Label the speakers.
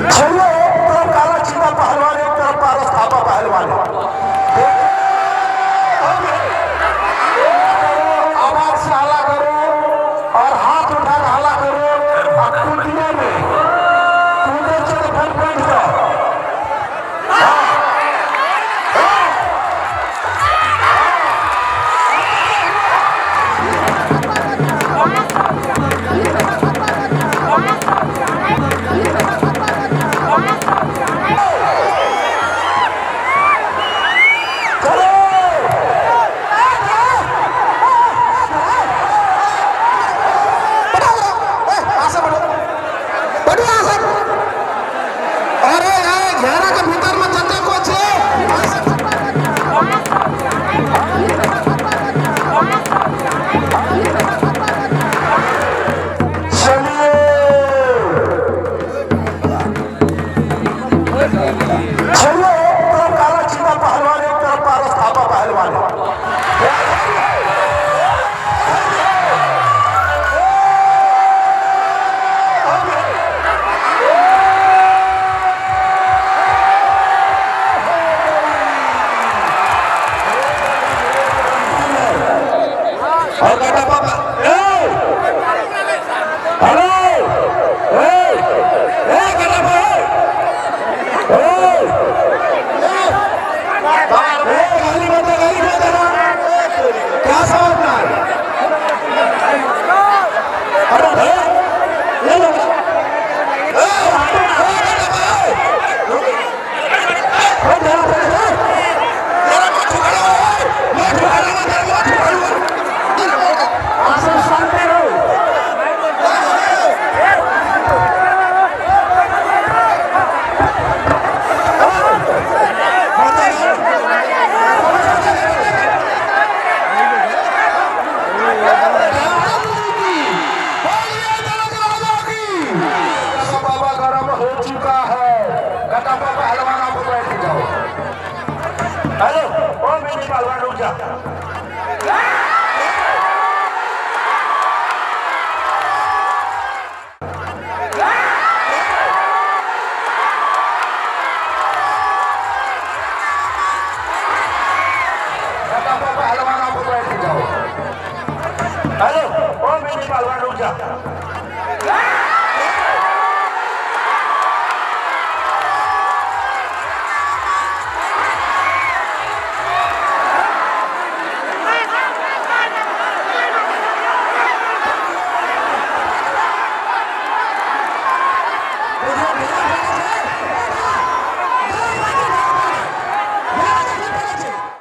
Speaker 1: चलिए, एक तरफ काला चीता पहलवान, एक तरफ पारस थापा पहलवान है। आवाज से हल्ला करो और हाथ उठा के हल्ला करो और कुंडिया में कूदे चले, फिर बैठ जाओ। चलो।
Speaker 2: अरे यार, घेरा के भीतर में जते को छे।
Speaker 1: चलिए, चलिए, एक तरफ काला चीता पहलवान, एक तरफ पारस थापा पहलवान है। और बेटा पापा, ए हेलो, ए ए बेटा, ए ए, गाली मत दे, गाली मत देना। क्या समझना है? अरे ए, ये लो। ए, ए, बेटा, ए। ए, जरा, जरा, ए। जरा मत ठुकराओ, ए। मत ठुकराओ, जरा मत ठुकराओ। आसन शांति रहो। बाबा गरम हो चुका है। कटापा पहलवान, आप बैठ जाओ। हेलो, ओ मेरी पहलवान, रुक जा।